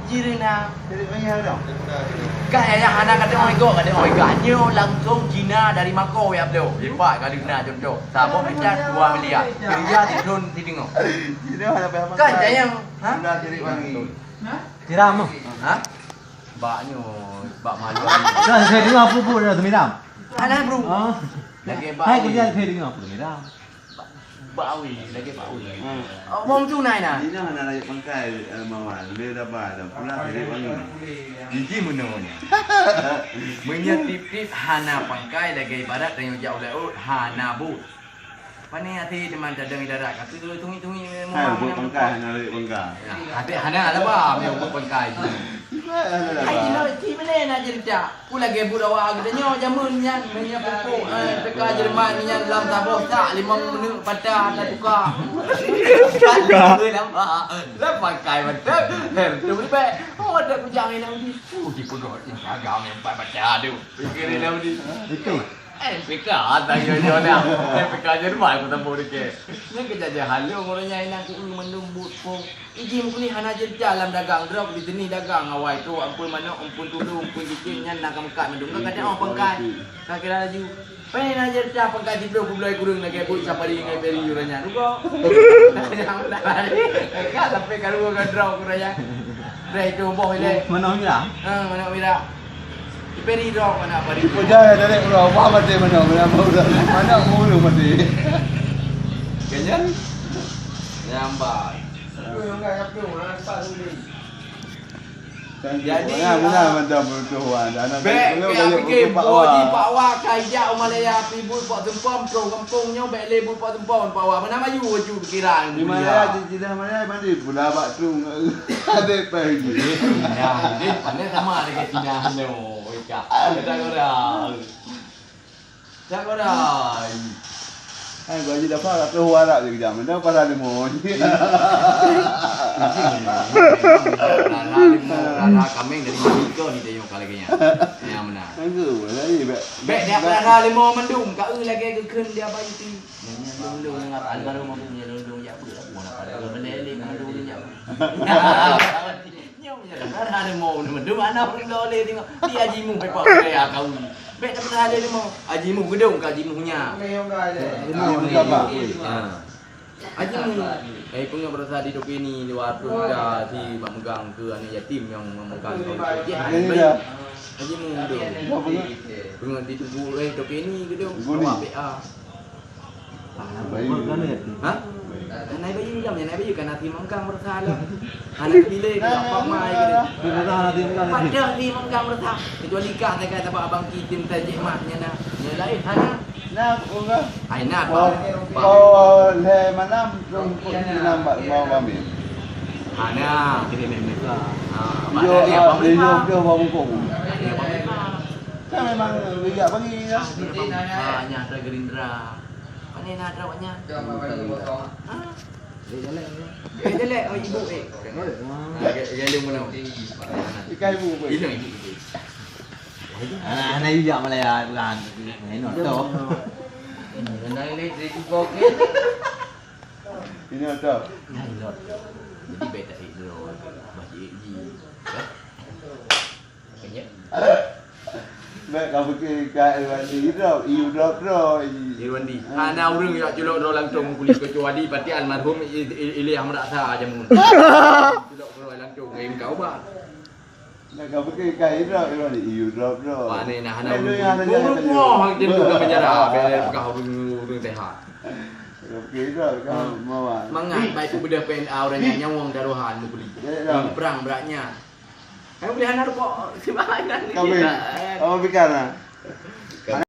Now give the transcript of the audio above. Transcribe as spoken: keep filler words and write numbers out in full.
Jirina. Kan ayah hana kata orang igok, kata orang igok. Nyoe langsung Cina dari Mako ya beliau. Lipat kali na contoh. Saboh meter dua miliar. Kerja di drone di tengok. Kan sayang, ha? Tiram. Ha? Bak nyoe, bak malu. Kan saya dengar apa pun dah temiram. Alah bro. Ah. Lagi bak. Hai kerja saya dengar apa temiram. Bak awi, lagi bak awi. Hmm. Oh, bom tu naik nah. Ina hana rayeuk pangkai, eh, mawar. Le daba dan pula jadi wangi. Jiji meunoe nyan. Meunyoe tiep-tiep hana pangkai lagi ibarat tanyoe jak ulèe ot hana buet. Pane até teuma tadong idarat kata tungi-tungi. Hai buet pangkai hana rayeuk pangkai. Até hana laba meu buet pangkai. Hai jinoe ci meunan na cerita. Ku lagèe buet awak geutanyoe jameun nyan, meunyoe pupuk, eh, teuka Jerman nyan lam saboh sak limong meuneuk patah tatuka. Lam, lam pakai mantong. Hem, tu ribet. Oh, ada kujang inong di. Uh, dipeugah, ih, agam yang empat patah tu. Pikir inong di. Itu. Eh, pika, tanya nyoe dah. Eh, pika Jerman aku tembok dikit. Ni kejadian halus, orang nyan inong ku mandum buet pun. Iji meukeulih hana jeuet lam dagang, droe di sini dagang awai trok ampeuen manok, ampeuen tuleueng, ampeuen cicém nyan na ka meukat mandum. Ka kadang awak pangkai. Ka kira laju. Pen na jeuet pangkai siplôh peuet belas kureueng lagèe buet safari ngon peri ureueng nyan. Rugoe. Ka sampai ka rugoe ka droe ureueng nyan. Dah itu boh ilèe. Manok mirah? Ha, manok mirah. Di peri droe manok peri. Ipeujah dari ureueng apa mati manok mirah, manok mulu mati. Kenyan? Nyambai. Jadi, beuna, beuna, ah, macam tu, wan. Anak bèk, bèk pikir, buet di Pak Wak, ka ijak u Malaya, pi buet Pak Sempom, troh gampông nyoe, bèk lé buet Pak Sempom, Pak Wak. Mana mayu, aju pikiran. Di Malaya, di Jeddah Malaya, mandi pula bak tu, ada pagi. Ya, ini pandai sama dengan Cina, no, Ika. Kita orang. Jak godai. Hai, gua ji dapat ratus warak je kejam. Dah pasal lima. Rara lima, rara kameng dari Amerika ni tengok kalau kayaknya. Yang benar. Tunggu, lagi bek. Bek dia rara lima mandum. Kau lagi ke kena dia bayi tu. Yang lundung dengan almarhum aku punya lundung ya apa? Aku nak pada benda ni mandum ni ya. Nyoe meunyoe rara leumo meunyoe mandum aneuk ureueng lolé tengok. Di Haji Muh pepok gaya kau. Bèk na pernah lé leumo. Haji Muh geudong ka Haji Muh nya. Haji Muh ka ba. Ha. Haji Muh. Eh, peungeut beurasa di Tokeni di Warung Muda si bak megang keu aneuk yatim nyang memegang kau. Haji Muh tu. Peungeut di Teungku, eh, Tokeni geudong. Awak P A. Bayu. Ha? Nai bayu jam, nai bayu kan hati manggang berusaha lah. Hana pilih ke apa mai ke. Berusaha hati manggang. Pada hati manggang berusaha. Kecuali kah saya kata abang kitim tajik mak nya nah. Nya lain hana. Nah, aku enggak. Ai nah. Oh, oh, le malam tu kok ni nampak mau kami. Hana. Ini memang. Ha, yo, yo, yo, bang kong. Kan memang bijak bagi ya. Ha, nya ada Gerindra. Mana nak ada awaknya? Ha? Eh, jelek, oh, ibu, eh. Ha, ge-, gelung mana? Ikan ibu, ibu. Ini ibu, ibu. Anak, anak ijak Malaya, bukan. Ini tu. Kena elektrik ibu, okey. Ini tu. Jadi, beda ibu. Masih ibu. Bèk ka pike ka Irwandi drop, iu drop droe. Irwandi. Hana ureueng jak culok droe langsung meukulit kecuali pati almarhum I-, I-, Ilyas Meurasa jameun. Culok droe langsung ngon kau bah. Bèk ka pike ka drop Irwandi, iu drop droe. Pane nah hana ureueng. Ureueng hana ureueng jadi. Ureueng hang jeuet ka penjara, bèk peugah ureueng, ureueng sehat. Ka pike drop ka mawan. Mangat baik tu beudôh P N A ureueng nyan nyawong tarohan meukulit. Perang beratnya. Hai, boleh hana rukok. Siapa hana ni? Kami. Apa pikir nah?